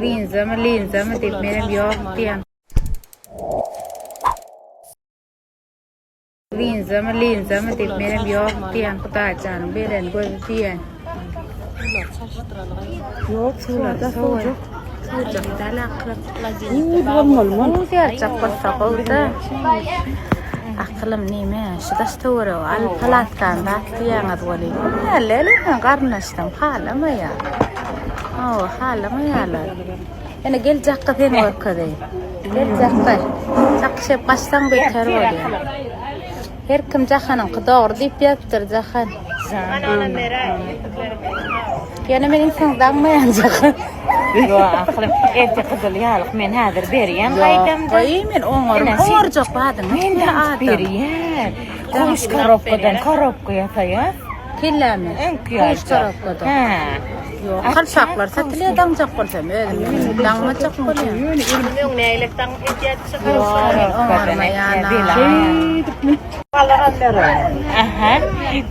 Linzamy, linzamy diýip menem ýok diýýän. Linzamy, linzamy diýip menem ýok diýýän. Hudaýjanyň beren gözi diýýän. Ýok, Suwlary sowujak. Sowujak däl akyl. Buz bolmaly. Buz ýaljak bolsa gowy-da. Akylym neme, şu daş töweregi al palatkany zat diýýäňiz welin. Näle men garyndaşlarym halamaýar. Hawa, halamaýarlar. Ene gel jakga seni görkezeýin. Gel jakga. Jakga şeýip gaçsaň beter bolýar. Her kim Jahanyňky dogry diýip ýazypdyr Jahan. Ýöne men iň soň daňmaýan Jahan. Ýok, akylym. Erte gyzyl ýalyk men häzir berýän gaýdamda. Goý, men oňaryp, oňarjak badyň. Men daňyp berýän. Kumuş korobkadan korobka ýasaýas. Kellämi? Öňki Kumuş ýalyjak. korobkadan. Hä. Ýok, kalpaklar satylýar daňjak bolsam özüm daňmajak bolýan. Öň nägilek daň edýärdi şu Ýok, men oňarmaýan. Aha.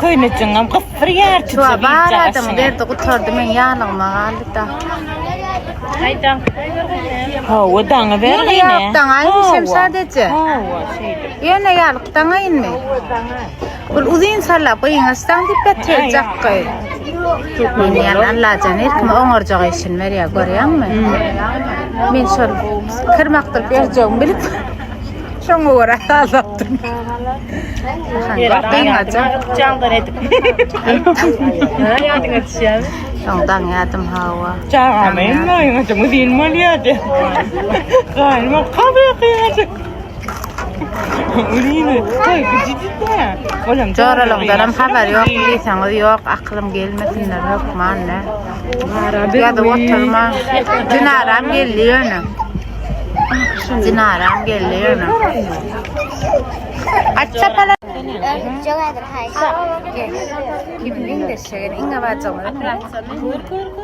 Köýnejiňem gysdyrýar Şu bar adamyň derdi gutardy, meň ýalygyma galdy-da. Aýdaň. Hawa, daňyber Ýöne ine. ýalyk daňaýyn Şemşat eje. Hawa, şeýdip. Ýöne ýalyk daňaýynmy? Ol uzyn sallap gyňaçsaň diýip ýatyr jakgy. Men ýaly Allajan her kime oňarjak işini berýär, görýäňmi? Men şol kir makdyryp berjegimi bilip, şoňa görä sazlapdyryn. Gyňaja. Jaňdan edip. Ha, ýadyňa düşýärmi? Soň daňýadym hawa. Çagamy gyňajyň uzyn bolýardy. Gaýynyma kabe gyňajyk. Uzyn, toý güjüjik-dä. Olam Joralaňdanam habar ýok diýseňiz ýok, akylym gelmesinler hökman ne. Ýazyp oturma. Dinaram geldi ýöne. Dinaram geldi ýöne. Aç çapalar. Kim meňzeşegen iň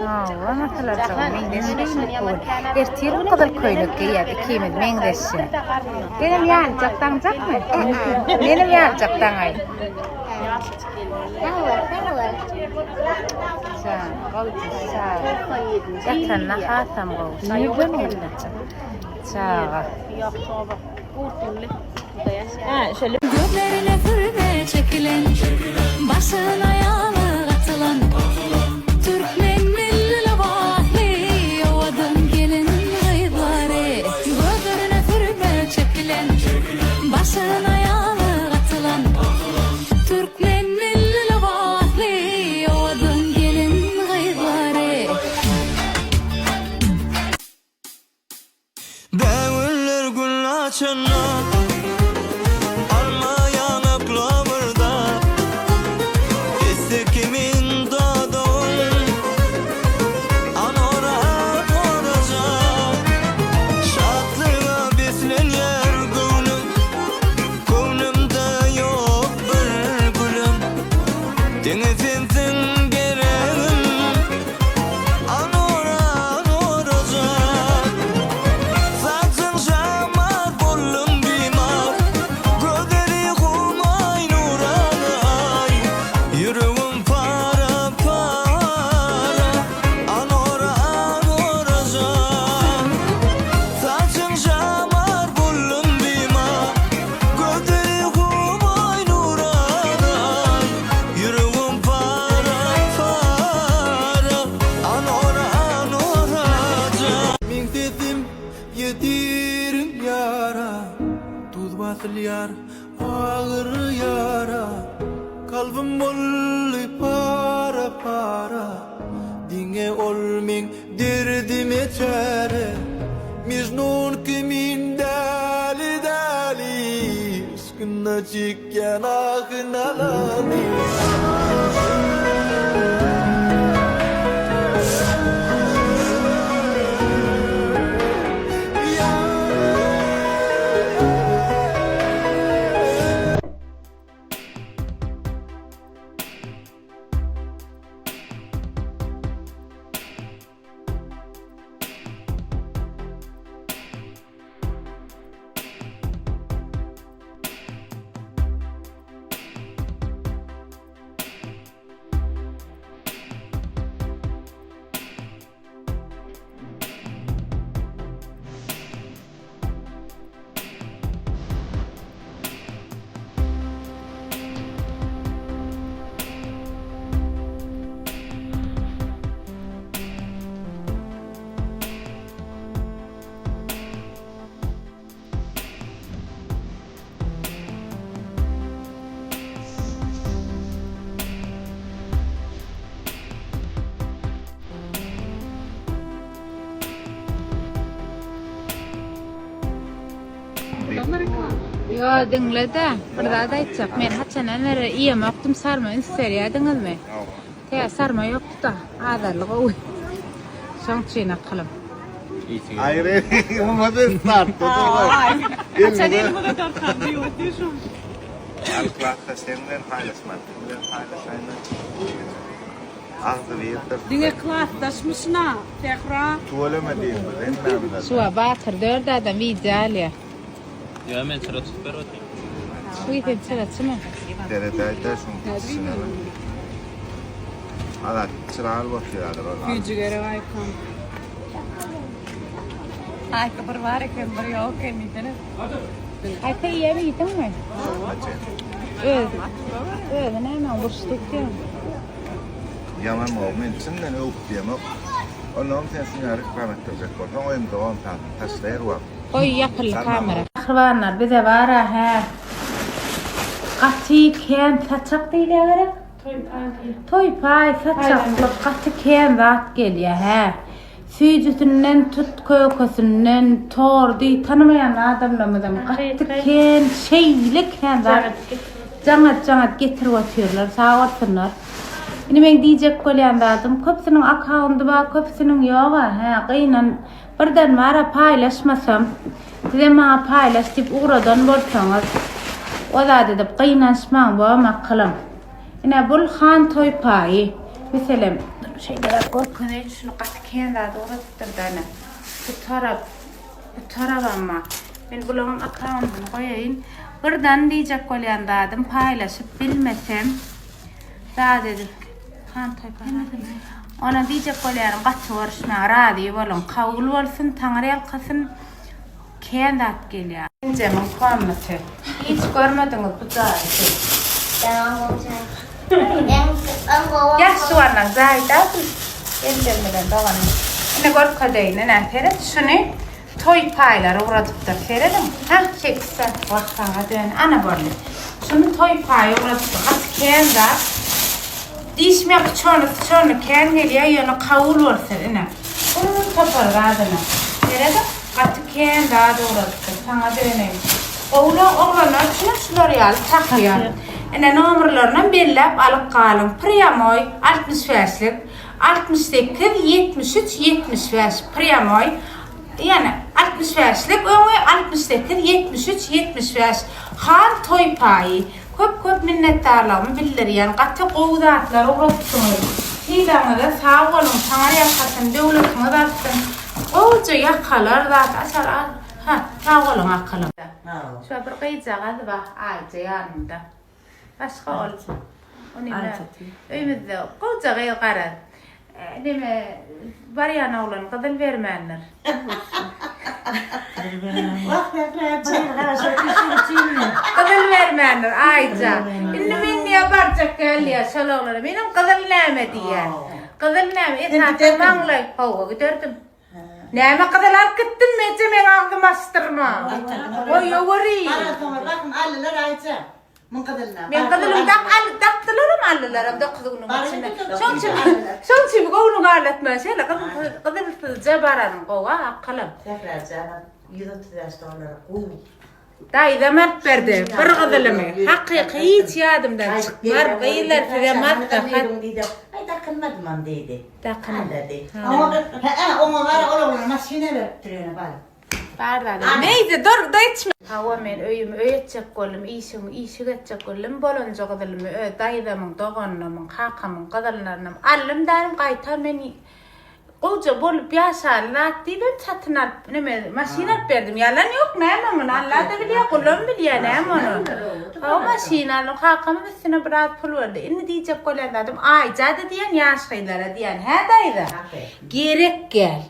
Hawa, masalajygyň meňzeşligini bu gün. Ertir gyzyl köýnek geýýäs ikimiz meňzeşje. Senem ýalyjak daňjakmy? Menem ýalyjak daňaý. Jan, gowja çaga. Ýatanda hasam gowy. Çaga. Gözlerine sürme çekilen, Başyna ýaglyk atylan, Türkmen milli lybasly, Owadan gelin-gyzlary. Gözlerine sürme çekilen, Başyna ýaglyk atylan, Türkmen milli lybasly, Owadan gelin-gyzlary. Bägüller gül açanda Alma ýaňak lowurda Kesse kimin dodagyň Anora goraja Şatlyga beslenýär göwnüm Göwnümde ýok bir gülüm Diňe sensiň geregim Anora, Anora jan Saçyň şamar, boldum bimar Gözleri humaý nurana aý Ýüregim para-para Anora, Anora jan Saçyň şamar, boldum bimar Gözleri humaý nurana aý Ýüregim para-para Anora, Anora jan. Meň sesim ýetirin ýara, Duz basylýar agyr ýara, Kalbym boldy para-para, Diňe ol meň derdime çäre, Mejnun kimin däli-däli, Yşkynda çekýän ahy-nalany. Ýo, diňle-de, bir zat aýtjak. Men haçandan beri iýemokdym sarma, üns berýädiňizmi? Tä sarma ýokdy-da, azarly gowy. Şoň üçin akylym. Aýry, olmaz startda. Haçan elimi uzadarkam diýip otyr şu. Al klasda seň bilen paýlaşman, kim bilen paýlaşaýyn? Agzybirdir. Diňe klasdaşmyşyna, Sähra. Tüweleme diýiň biz hemmämize. Şuwa Batyr dört adam wideo alýar. Ýa men çyra tutup berip otyryn. Wiý sen çyraçymy? Seredäýdä şuň gidişine. Azat çyra alyp otyr häzir ol. Güýji gerek aýkam. Aýka bir bar eken, bir ýok eken diýsene. Aýka iýen iýdiňmi? Haçan? Öz. Özi näme burç dökýär. Ýaman gowy men çyndan öwüp diýemok. Onnoň sen şuny reklama etdirjek bolsaň öýümde on sanyny taşlaýar wagt. Goý ýapyldy kamera. Mähribanlar bize bara hä gaty kän saçak diýilýär gerek? Toý paý saçaklyk gaty kän zat gelýär hä. Süýjüsinden tut kökesinden tordy tanamaýan adamlarymyzam gaty kän şeýle kän zat jaňat jaňat getirip otyrlar sag bolsunlar. Indi meň diýjek bolýan zadym köpüsiniň akkaundy bar köpüsiniň ýoga hä gynan birden bara paýlaşmasam sizem maňa paýlaş diýip ugradan bolsaňyz o zat edip gynanşmaň bom akylym. Ine bul han toý paýy meselem şeýleräk görkezeýin şuny gaty kän zat ugradypdyr-da ine bu tarap bu tarabam bar. Men bularyň akkaundyny goýaýyn. Birden diýjek bolýan zadym paýlaşyp bilmesem Zat edip. Han taýpa. Ona diýjek bolýarym, gaty görüşmäge razy boluň. Kabul bolsun, Taňry ýalkasyn. Kän zat gelýär. Enjemiň komnaty. Hiç görmediňiz bu jaýy siz. Ýaş juwanlaň jaýy-da bu. Enjem bilen doganym. Ine görkezeýin, ine seret şuny. Toý paýlary ugradypdyr. Serediň. Hah, çekipdir. Wah, saňa dön. Ana boldy. Şuny toý paýy ugradypdyr. Gaty kän zat. Diýişmek uçany, syçany kän gelýär, ýöne kabul bolsun, ine. Bir topar zadyna. Serediň, gaty kän zat ugradypdyr. Saňa döneýin. Gowular, oglanlar üçinem şular ýaly tahýa. Ine, nomerlerinem belläp alyp galyň. Prýamoý, 65 bäşlik. 68 73 75 prýamoý ýani 65 lik öňi 68 73 75 han toý paýy köp köp minnetdarlygymy bildirýän gaty gowy zatlar ugradypsyňyz sylagyňyza sag boluň taňry ýalkasyn döwletiňiz artsyn gowja ýakalar zat açar ha sag boluň akylym. Şo bir gyzjagaz bar aýja ýanynda. Başga ol. O neme? Öýümizde gowja gyz garaz. Neme barýan oglan gyzyl bermändir. Gyzyl bermändir Aýja. Indi men diýýär barjak däl diýýär şol oglana. Meniň gyzyl näme diýýär. Gyzyl näme? Esasy maňlaý. Hawa giderdim. Näme gyzyl alyp gitdimmi eje meň agzymy açdyrma. Goýaweri. Baransoňlar bakym aldylar Aýja. Muň gyzylyna. Meň gyzylymy dak al dakdylaram aldylaram 9 günüň içinde. Şoň üçin şoň üçin göwnüňi aldatma şeýle gyzylsyzja baranyň gowy akylym. Sähra janam 135 dollara gowy. Daýzam alyp berdi bir gyzylymy. Hakyky hiç ýadymdan çykmar gyzlar size maslahat. Aý dakynmadymam diýdi. Dakynmady. Hä oňa gara ol oglana maşyn beripdir ýöne baryp. Bar zady. Meýdi dur da içme. Hawa men öýümi öý etjek boldum, işigimi işik etjek boldum, bolanja gyzylymy öz daýzamyň, doganlarymyň, kakamyň gyzyllarynam aldym därim gaýta men Gowja bolup ýaşaly zat diýibem satyn alyp neme maşyn alyp berdim. Ýalan ýok näme muny Alla-da bilýär gulam bilýär näme ony. Hawa maşyn aldym kakamyň üstüne biraz pul berdi. Indi diýjek bolýan zadym Aýja-da diýen ýaş gyzlara diýen hä daýza. Gerek gel.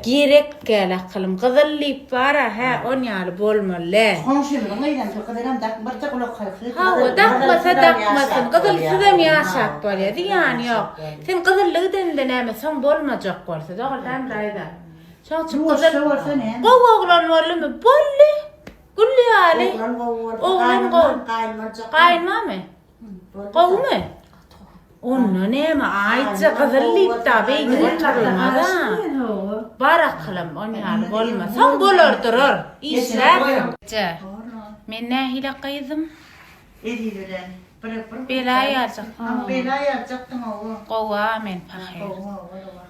Gerek gel akylym gyzyl diýip bara hä on ýaly bolmaly däl. Goňşymyzyň gyzam şu gyzylam dak birje gulak halky. Hawa dakmasa dakmasyn gyzylsyzam ýaşap bolýar zyýany ýok. Sen gyzylly gidende näme soň bolmajak bolsa dogry dämi daýza. Şoň üçin gyzyl bolsa näme? Gowy oglan boldumy boldy. Gül ýaly. Oglan gowy bolsa. Oglan gowy. Gaýyn boljak. Gaýyn barmy? Gowumy? Onda näme aýtja gyzyl diýip da beýdip oturylmaz-a. Bar akylym, on ýaly bolma. Soň bolar durar. Işlärsiň. Eje, men nähili gyzym? Eziz bilen bir bir Bela ýaljak. Bela ýazjakdyň owo. Gowa men pahyr.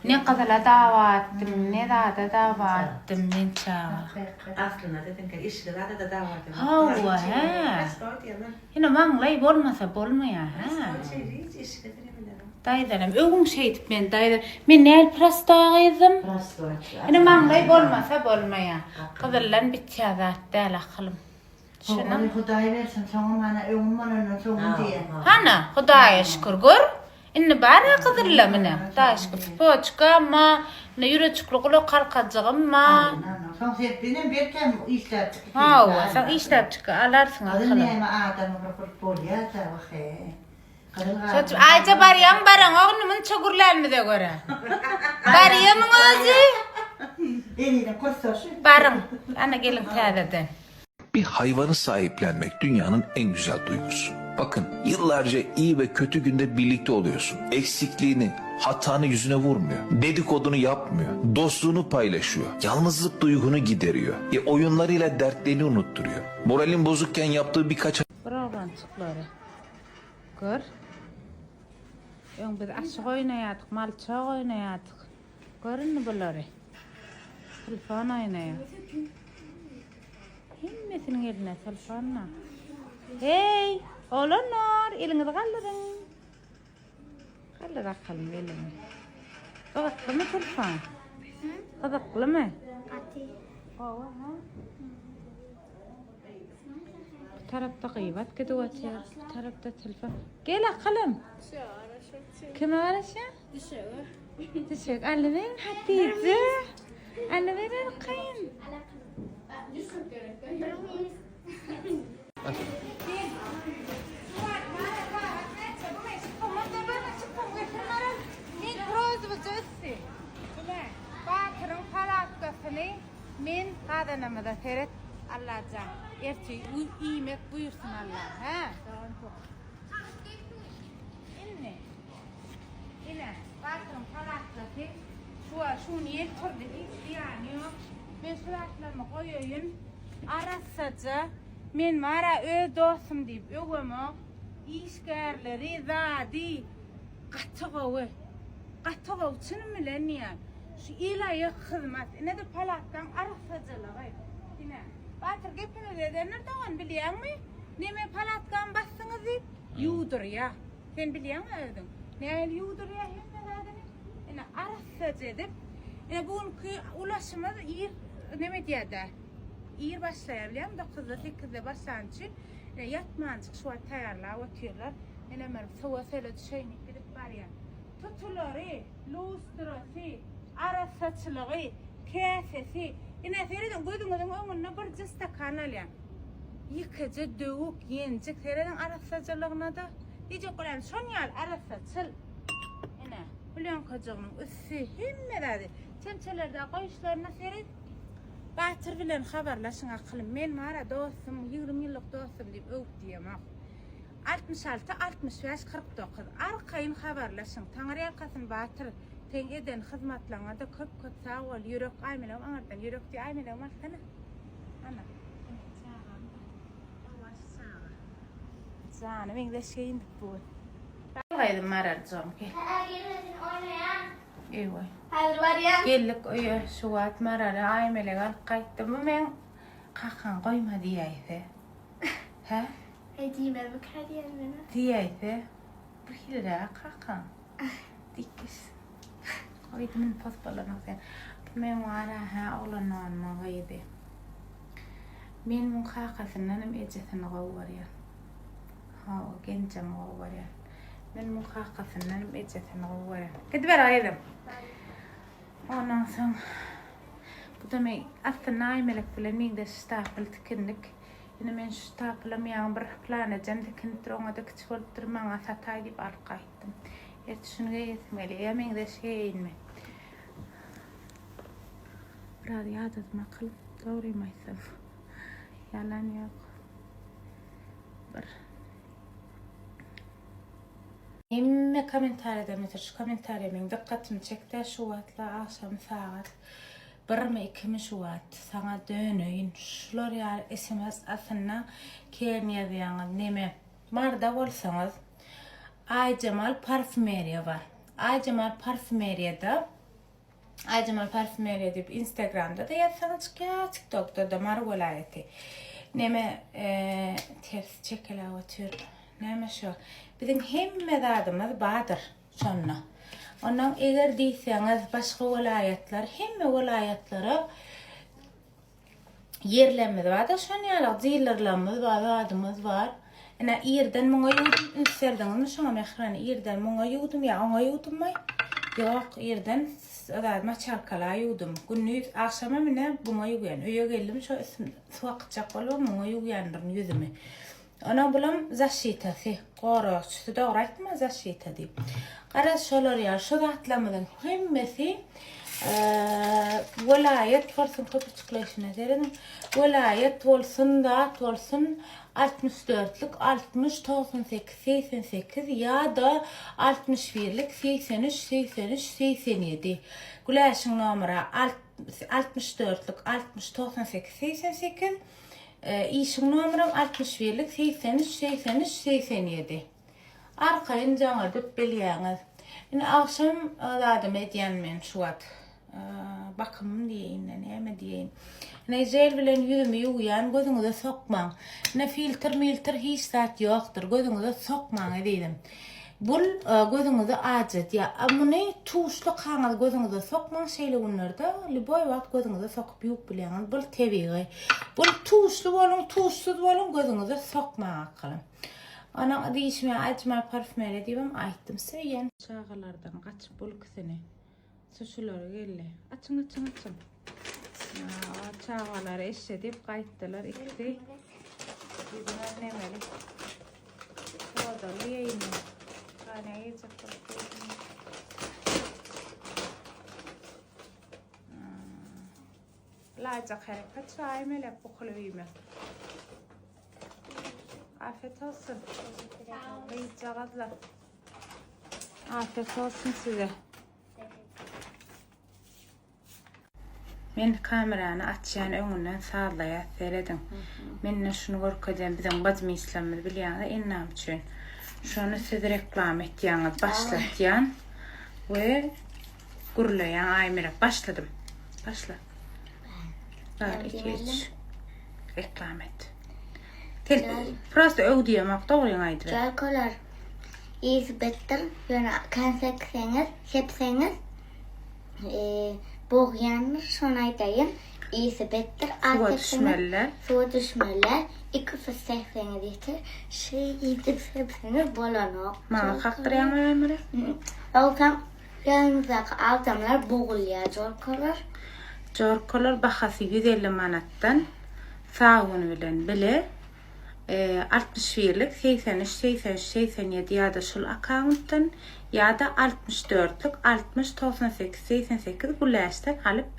Ne gyzyla dawa etdim, ne zada dawa etdim men çaga. Aslynda siziňki işli zada-da dawa edemok. Hawa, hä. Ine maňlaý bolmasa bolmaýar, hä. Daýzalam öwüň şeýdip men daýza men näl prostoý gyzdym. Ine maňlaý bolmasa bolmaýar. Gyzyldan bitýär zat däl akylym. Şuny Hudaý bersin soňam ana öňüm bolandan soňum diýen. Hana Hudaýa şükür gör. Indi bar-a gyzylda mine. Hudaýa şükür sypoçkam bar, ine ýürejikli gulak halkajygym bar. Soň serpinem belkem işläp çykyp. Hawa, soň işläp çykyp alarsyň Gyzyl akylym. näme adamy bir gurup bolýa-da wah-eý. Gyzyl Şoç Aýja barýaňmy baraňok indi munça gürlänimize görä. Barýamyň özi? Elini kursaşy. Baryň. Ana geliň täzeden. Bir hayvanı sahiplenmek dünyanın en güzel duygusu. Bakın yıllarca iyi ve kötü günde birlikte oluyorsun. Eksikliğini, hatanı yüzüne vurmuyor. Dedikodunu yapmıyor. Dostluğunu paylaşıyor. Yalnızlık duygunu gideriyor. E oyunlarıyla dertlerini unutturuyor. Moralin bozukken yaptığı birkaç Bir oglanjyklary. Gör. Öň biz aşyk oýnaýardyk, malçak oýnaýardyk. Gör indi bulary. Telefon oýnaýar. Hemmesiniň elinde telefon bar. Hey, oglanlar, eliňizi galdyryň. Galdyr bakalym eliňi. Gyzyklymy telefon? Gyzyklymy? Gaty. Gowy, ha? Bu tarapda gybat gidip otyr, bu tarapda telefon. Gel akalym. Kime garaşýaň? Düşege. Düşek alyber Hatije. Alyber arkaýyn. Batyryň palatkasyny men gazanamyza seret Allajan ertir iýmek buýursyn Allah hä. Indi ine Batyryň palatkasy şu şuny ýel turdy hiç zyýany ýok. Men şu zatlarymy goýaýyn. Arassaja men bara öz dostum diýip öwemok. Işgärleri zady gaty gowy. Gaty gowy çynym bilen diýýän. Şu el aýak hyzmat. Ine-de palatkaň arassajalygy. Ine. Batyr gepimizi edendir dogan bilýäňmi? Neme palatkamy basdyňyz diýip ýuwdurýa. Sen bilýäňmi özüň? Nähili ýuwdurýa hemme zadyny? Ine arassaja edip. Ine bu günki ulaşymyz ir neme edýär-dä. Ir başlaýar bilýäňmi? Dokuzda, sekizde başlany üçin ine ýatmanjyk şu wagt taýýarlap otyrlar. Menem bir suwa söle düşeýin diýip gidip barýan. Tutulary, lustrasy, arassaçylygy, käsesi. Ine serediň gözüňiziň öňünde birje stakan alýan. Ýekeje döwük, ýenjik serediň arassajalygyna-da. Diýjek bolýan şon ýaly arassaçyl. Ine, plýonkajygynyň üsti, hemme zady. Çemçelerde goýuşlaryna seret. Batyr bilen habarlaşyň akylym. Men bara dostum, 20 ýyllyk dostum diýip öwüp diýemok. 66 65 49 arkaýyn habarlaşyň Taňryýalkasyn Batyr seň eden hyzmatlaňada köp köp sag bol ýürek Aýmelegim aňyrdan ýürek diý Aýmelegim alsana ana ine çagam bar Owaş çaga jany meňzeş geýindik bu gün Gel gyzym Maraljygym gel Hä gelmesin oýnaýan. Eý-waý. Häzir barýan. Geldik öýe şu wagt Maraly Aýmelegi alyp gaýtdym bu meň kakaň goýma diýäýse hä Heý diýmezmikä diýen menä. Diýäýse bir hiliräk kakaň. Diýip geçsin. Goýdum indi pospalanak sen. Bu meň bar-a hä oglanlygymyň gyzy. Men muň kakasyndanam ejesini gowy görýän. Hawa, genjemi gowy görýän. Men muň kakasyndanam ejesini gowy görýän. Gidiber gyzym. Ondan soň bu da men aslynda Aýmelek bilen meňzeş ştapel tikindik. Indi men şu ştapelam ýaňy bir pylan ejem tikinipdir, oňa-da kiçi bolupdyr, maňa sataý diýip alyp gaýtdym. Ertir şuny geýesim gelýär, ýa meňzeş geýeýinmi? Biraz ýadadym akylym, dogrymy aýtsam. Ýalan ýok. Bir Hemme kommentariýadan beter şu kommentariýa meň dykgatymy çekdi şu wagtlar agşam sagat. Birmi ikimi şu wagt saňa döneýin. Şular ýaly sms aslynda kän ýazýaňyz neme. Maryda bolsaňyz Aýjemal parfümeriýa bar. Aýjemal parfümeriýada Aýjemal parfümeriýa diýip Instagramda-da ýazsaňyz çykýar, TikTokda-da Mary welaýaty. Neme ters çekeläp otyr. Näme şo? Biziň hemme zadymyz bardyr şonda. Ondan eger diýseňiz başga welaýatlar, hemme welaýatlara Ýerlerimiz bar-da şon ýaly dilerlerimiz bar, zadymyz bar. Ine irden muňa ýuwdum, üns berdiňizmi şoňa Mähriban? Irden muňa ýuwdum ýa oňa ýuwdummy? Ýok, irden zat maçalkala ýuwdum. Gündiz agşamam ine buňa ýuwýan. Öýe geldim şo üstüm suw akytjak bolubam muňa ýuwýandyryn ýüzümi. Onuň bulam zaşitasy, goragçysy, dogry aýtma zaşita diýip. Garaz şolar ýaly şu zatlarymyzyň hemmesi welaýat bolsun köpürçükleýşine serediň. Welaýat bolsun, zat bolsun 64-lük 60 98 88 ýa-da 61-lik 83 83 87. Güläşiň nomera 64-lük 60 98 88 Işiň nomerem 61-lik 83 83 87. Arkaýyn jaň edip bilýäňiz. Indi agşam zadym edýän men şu wagt. Bakymym diýeýin-de, näme diýeýin. Ine jel bilen ýüzümi ýuwýan, gözüňize sokmaň. Ine filtr-miltr hiç zat ýokdur. Gözüňize sokmaň ezizim. Bul gözüňizi ajadýar. A muny tuşly kagyz gözüňize sokmaň şeýle günlerde lýuboý wagt gözüňize sokup ýuwup bilýäňiz. Bul tebigy. Bul tuşly boluň, tuşsuz boluň gözüňize sokmaň akyly. Onuň diýişime Ajmal parfümeriýa diýibem aýtdym. Söýýän. Çagalardan gaçyp bul ikisini. Suşulary geldi. Açyň açyň açyň. Çagalary eşşedip gaýtdylar ikisi. Ýüzüňe nemeli. Sodaly ýeýini. Gana ýejek bolup dursun. Lajak hereket çaý melek bukuly öýme. Afiyet olsun. Gyzjagazlar. Afiyet olsun size. Men kamerany açýan öňünden sazlaýas serediň. Men şuny görkezýän biziň bazmislerimiz bilýäňiz ennam üçin. Şony siz reklama etýäňiz başlatýan we gürleýän Aýmelek başladym. Başla. 1 2 3 Reklama et. Sen prosta öw diýemok dogryňy aýdyber. Jalkolar ýygy betdir ýöne kän sekseňiz sepseňiz Bogýanmyş şony aýdaýyn. Ysy betdir. Suwa düşmeliler. Suwa düşmeliler. Iki fys sepseňiz ýeter. Şeýdip sepseňiz bolanok. Maňa kakdyrýaňmy ömri? Ýogsam ýanyňyzdaky adamlar bogulýar jorkalar. Jorkalar bahasy 150 manatdan sabuny bilen bile. 61-lik 83 83 87 ýa-da şul akkauntdan ýa-da 64-lük 60 98 88 guläşden alyp bilersiňiz.